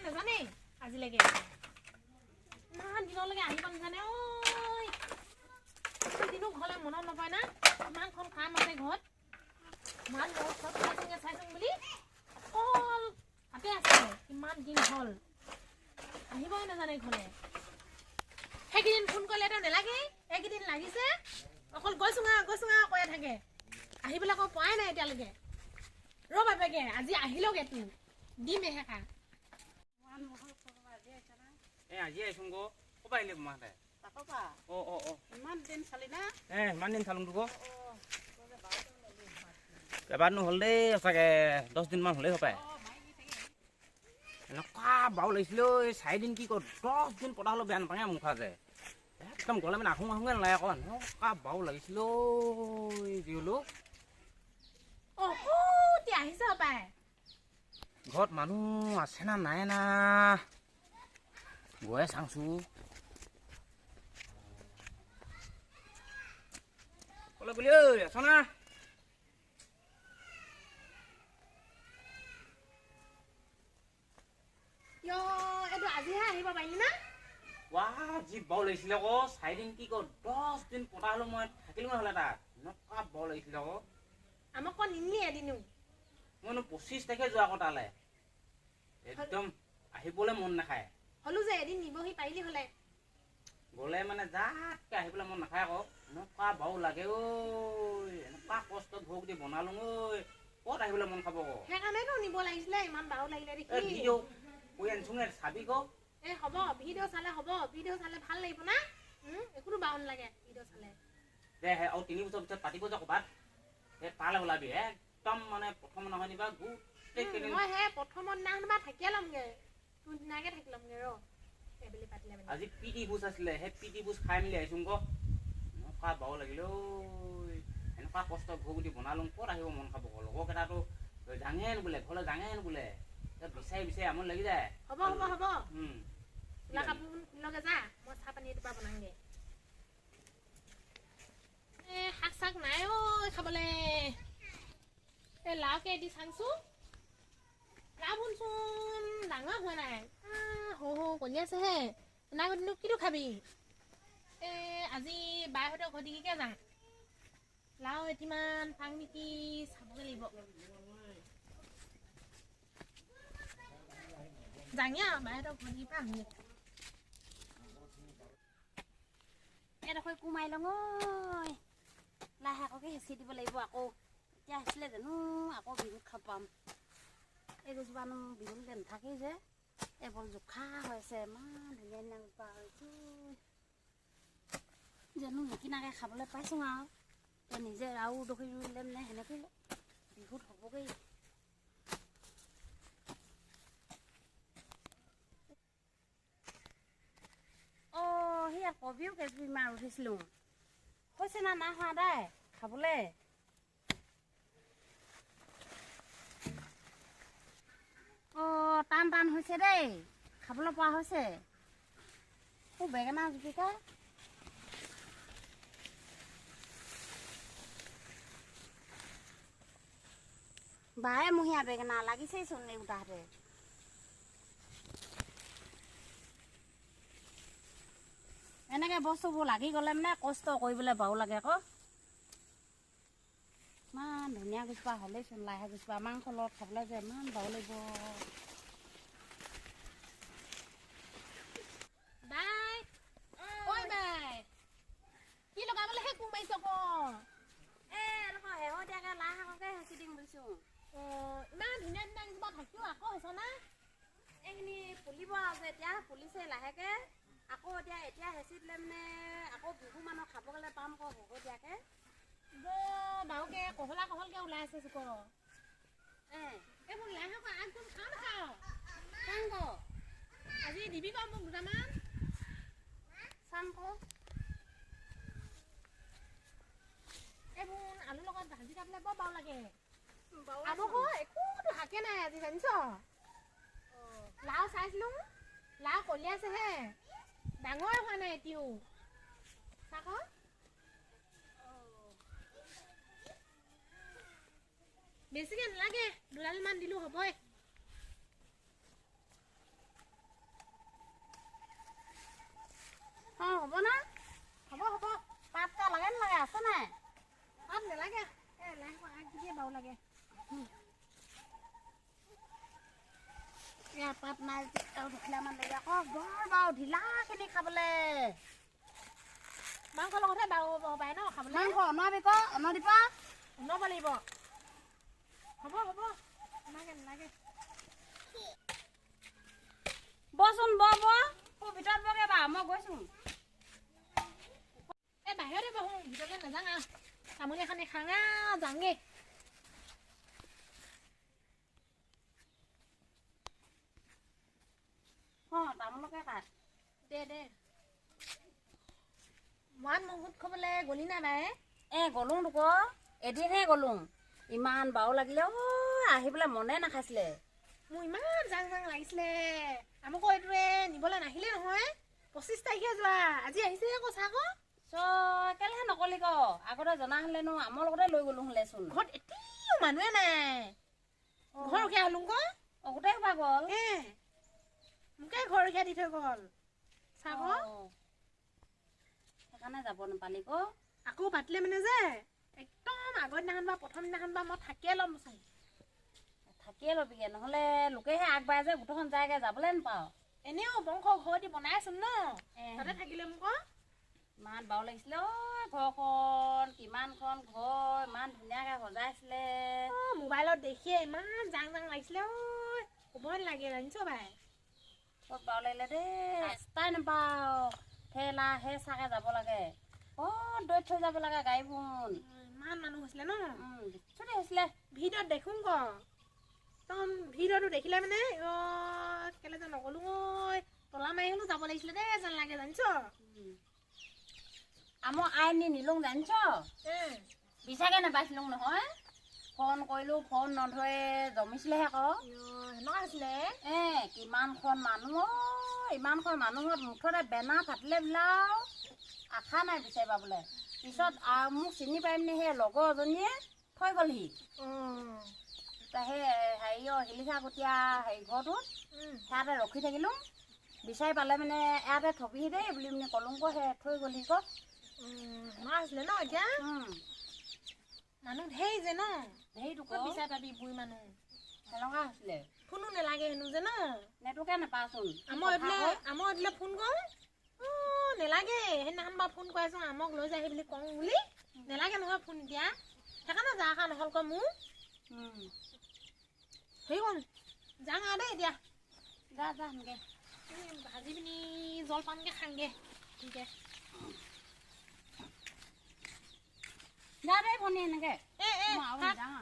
নাজানে আজিলৈকে। ইমান দিনলৈকে আহিব নাজানে ঐ। দিনো ঘৰলৈ মনত নপৰে না, ইমানখন কাম আছে ঘৰত। ইমান মোৰ চব চাইছোঁগৈ চাইছোঁ বুলি অকল তাতে আছে। কিমান দিন হ'ল আহিবই নাজানে ঘৰলৈ। সেইকেইদিন ফোন কৰিলেতো নালাগেই, এইকেইদিন লাগিছে অকল গৈছোঁ গৈছোঁ কৈয়ে থাকে। আহিবলৈ আকৌ পোৱাই নাই এতিয়ালৈকে। ৰ বাপেকে আজি আহিলগে তোৰ দিম এহেকা। এবাৰনো হ'ল দেই সঁচাকে 10 দিনমান হ'লেই সপায়। এনেকুৱা বাও লাগিছিলে ঐ, 4 দিন কি ক 10 দিন পতা হ'লেও বেয়া নাপায় মুখা যে একদম গ'লে মানে আহোঁ আহোঁগে নালাগে আকৌ। এনেকুৱা বাও লাগিছিলে ঐ, যি হ'লেও আহিছে পাই। ঘৰত মানুহ আছে না নাই না গৈয়ে চাওঁচোন। ক'লে গ'লি ঐ, আছ না? এইটো আজিহে আহিব পাৰিলি না? ৱা যি বাও লাগিছিলে আকৌ, 4 দিন কি ক 10 দিন পতা হ'লেও মই থাকিলো নহ'লে তাত। এনেকুৱা বাও লাগিছিলে আকৌ। আমাক ক নিনিলি এদিনো? মইনো 25 তাৰিখে যোৱা আকৌ তালে, একদম আহিবলৈ মন নাখায়। হ'লো যে এদিন নিবহি পাৰিলি হ'লে। গ'লে মানে যাতকে আহিবলৈ মন নাখায় আকৌ। এনেকুৱা বাও লাগে ঐ, এনেকুৱা কষ্ট ভোগ দি বনালো ঐ, ক'ত আহিবলৈ মন খাব আকৌ। সেইকাৰণেতো নিব লাগিছিলে, ইমান বাও লাগিলে দেখি। ভিডিঅ' কৰি আনিছোং চাবি ক। এই হ'ব, ভিডিঅ' চালে হ'ব, ভিডিঅ' চালে ভাল লাগিব না? একোতো বাও নালাগে ভিডিঅ' চালে। দে আৰু 3 বছৰ পিছত পাতিব যে ক'ৰবাত, সেই তালৈ ওলাবি একদম মানে প্ৰথম নহয় নিবা গোটেই। মই সেই প্ৰথমৰ দিনাখন বা থাকিয়ে ল'মগে, তোৰ দিনাকে থাকি ল'মগে ৰ। আজি পিটি ভোজ আছিলে, সেই পিটি ভোজ খাই মেলি আহিছোং ক। এনেকুৱা বাও লাগিলে ঐ, এনেকুৱা কষ্ট ঘৰ গুটি বনালো, ক'ত আহিব মন খাব ক। লগৰ কেইটাতো জাঙেন বোলে, ঘৰলৈ জাঙেন বোলে, বিচাৰি বিচাৰি আমনি লাগি যায়। হ'ব হ'ব হ'ব, চোলা কাপোৰ খুলি যা, মই চাহ পানী এটোপা বনামগে। এই শাক চাক নাই ঐ খাবলৈ। এই লাওকে দি চাংচোন, লাও বোনচোন ডাঙৰ হোৱা নাই, সৰু সৰু কলি আছেহে। নাগতিনো কিটো খাবি? এই আজি বাইহঁতৰ ঘৰ দিগিকে যাওঁ, লাও এটিমান পাং নেকি চাবগৈ লাগিব। যাঙে আৰু বাইহঁতৰ ঘৰ দিগি পৰা আহোঁগৈ। এডোখৰ কোমাই লওঁ ঐ, লাই শাককে হেঁচি দিব লাগিব আকৌ। এতিয়া হেঁচিলে জানো আকৌ বিহুত খাব পাম? এই গছজোপানো বিহুলৈকে নাথাকেই যে, এইবোৰ জোখা হৈছে। ইমান ধুনীয়া ধুনীয়া গছজোপা হৈছে, জানো নিকিনাকৈ খাবলৈ পাইছোঁ আৰু। তই নিজে আৰু ডখি ৰুলে মানে সেনেকৈ বিহুত হ'বগৈ। অঁ, সেয়া কবিও কেইজোপামান উঠিছিলোঁ, হৈছে না নাই হোৱা দাই খাবলৈ? অঁ, টান টান হৈছে দেই, খাবলৈ পৰা হৈছে। খুব বেঙেনা জুপিকা বাৰে মহীয়া বেঙেনা লাগিছেইচোন এইগোটাহঁতে। এনেকৈ বস্তুবোৰ লাগি গ'লে মানে কষ্ট কৰিবলৈ বাৰু লাগে আকৌ। ইমান ধুনীয়া গছজোপা হ'লেইচোন লাহে গছজোপা, মাংস লগত খাবলৈ যে ইমান বাৰু লাগিব। বাই ঐ বাই, কি লগাবলৈহে কোৰ মাৰিছ আকৌ? এই এডোখৰ শেহতীয়াকৈ লাই শাককে হেঁচি দিম বুলিছোঁ। অঁ, ইমান ধুনীয়া ধুনীয়া গছজোপা থাকিও আকৌ হেঁচ না? এইখিনি ফুলিব আৰু যে এতিয়া ফুলিছে লাহেকৈ, আকৌ এতিয়া এতিয়া হেঁচি দিলে মানে আকৌ বিহু মানুহ খাব গ'লে পাম আকৌ শেহতীয়াকৈ। বৰ বাৰুকে কহলা কহলকৈ ওলাই আছে চুক। এইবোৰ লাই শাকৰ আগবোৰ খাওঁ নাখাওঁ? চাং ক। আজি দিবি ক মোক দুটামান। চাং ক। এইবোৰ আলুৰ লগত ভাজি খাবলৈ বৰ বাও লাগে। আমকো একোতো শাকে নাই আজি জানিছ? লাও চাইছিলো, লাও কলিয়াইছেহে, ডাঙৰ হোৱা নাই এতিয়াও। চাক, বেছিকে নালাগে, দুডালমান দিলো হ'বই। অঁ হ'ব না? হ'ব হ'ব। পাত লাগে নালাগে আছে নাই? পাত নালাগে, এই লাই শাকৰ আগ দিয়ে বাৰু লাগে। এয়া পাত নাই আৰু দুখিলামান লাগিব আকৌ, বৰ বাৰু ঢিলাখিনি খাবলৈ। মাংসৰ লগতহে বাৰু পায় ন খাবলৈ? মাংস অনাবি ক, অনদীপা অনাব লাগিব। হ'ব হ'ব, নালাগে নালাগে। বচোন ব ব, ভিতৰত বগে বা, মই গৈছো। এই বাহিৰতে বহোঁ, ভিতৰতে নাযাওঁ। আহ তামোল এখনি খাঙা যাওঁগে। অঁ তামোলকে কাট দে দে। মৰাণ মগুত খাবলৈ গ'লি নাই বাই? এ গ'লো তোক, এদিনহে গ'লো, ইমান বাও লাগিলে অ', আহিবলৈ মনে নাখাইছিলে। মোৰ ইমান জাং জাং লাগিছিলে। আমুকো এইটোৱে নিবলৈ নাহিলে নহয়, 25 তাৰিখে যোৱা, আজি আহিছে আকৌ। চা আকৌ। চ কেলেহে নকলি ক, আগতে জনা হ'লেনো আমাৰ লগতে লৈ গ'লো হ'লেচোন। ঘৰত এটিও মানুহে নাই, ঘৰ ৰখীয়া হ'লো ক। অ গোটেই সোপা গ'ল। এ মোকে ঘৰ ৰখীয়া দি থৈ গ'ল। চা আকৌ। সেইকাৰণে যাব নাপালি ক। আকৌ পাতিলে মানে যে একদম আগৰ দিনাখন বা প্ৰথম দিনাখন বা মই থাকিয়ে ল'মচোন। থাকিয়ে ল'বিগে, নহ'লে লোকেহে আগবাঢ়ে যে গোটেইখন যায়গে, যাবলৈ নাপাওঁ। এনেও বংশ ঘৰ দি বনাইছোন ন, তাতে থাকিলে মোক ইমান বাও লাগিছিলে ঐ। ঘৰখন কিমানখন ঘৰ ইমান ধুনীয়াকে সজাইছিলে। মোবাইলত দেখিয়ে ইমান জাং জাং লাগিছিলে ঐ, ক'বই নালাগে জানিছ বাই। ক'ত বাও লাগিলে দেই, ৰাস্তাই নাপাওঁ, ঠেলা হেঁচাকে যাব লাগে, ক'ত দৈত থৈ যাব লাগে গাড়ীবোৰ। ইমান মানুহ হৈছিলে ন? বিচ্ছুতি হৈছিলে। ভিডিঅ'ত দেখোঁ ক, একদম ভিডিঅ'টো দেখিলে মানে অ কেলে যে নগ'লো ঐ, তলা মাৰি হ'লেও যাব লাগিছিলে দেই যেন লাগে জানিছ। আমাৰ আই নি নিলোং জানিছ, বিচাকে নাপাইছিলো নহয়, ফোন কৰিলো ফোন নধৰে, জমিছিলেহে আকৌ। সেনেকুৱা হৈছিলে। এ কিমানখন মানুহ অ, ইমানখন মানুহত মুঠতে বেনাৰ ফাটিলে বোলাও আশা নাই বিচাৰি পাবলৈ। পিছত মোক চিনি পাৰিম নে, সেই লগৰ এজনীয়ে থৈ গ'লহি। সেই হেৰি শিলিখাগুটীয়া হেৰি ঘৰটোত সেয়াতে ৰখি থাকিলোঁ, বিচাৰি পালে মানে ইয়াতে থবিহি দেই বুলি মানে ক'লোং ক, সেই থৈ গ'লহি ক। সেনেকুৱা হৈছিলে ন? এতিয়া মানুহ ধেৰ যে ন, ধেৰটো ক'ত বিচাৰি পাবি বুঢ়ী মানুহ। সেনেকুৱা হৈছিলে। ফোনো নালাগে হেনো যে ন? নেটৱৰ্কে নাপাচোন। আমাৰ এইফালে ফোন কৰোঁ, অঁ নেলাগে। সেইদিনাখন বাৰু ফোন কৰাইছোঁ, আমাক লৈ যায়হি বুলি কওঁ বুলি, নেলাগে নহয় ফোন এতিয়া, সেইকাৰণে যা খা নহ'ল ক মোৰ। হেৰি কৰোঁ যাওঁ আৰু দেই এতিয়া। যা যা সেনেকে ভাজি পিনি জলপানকে খাংগে। ঠিকে যা দেই ভনী, এনেকে এ যাওঁ।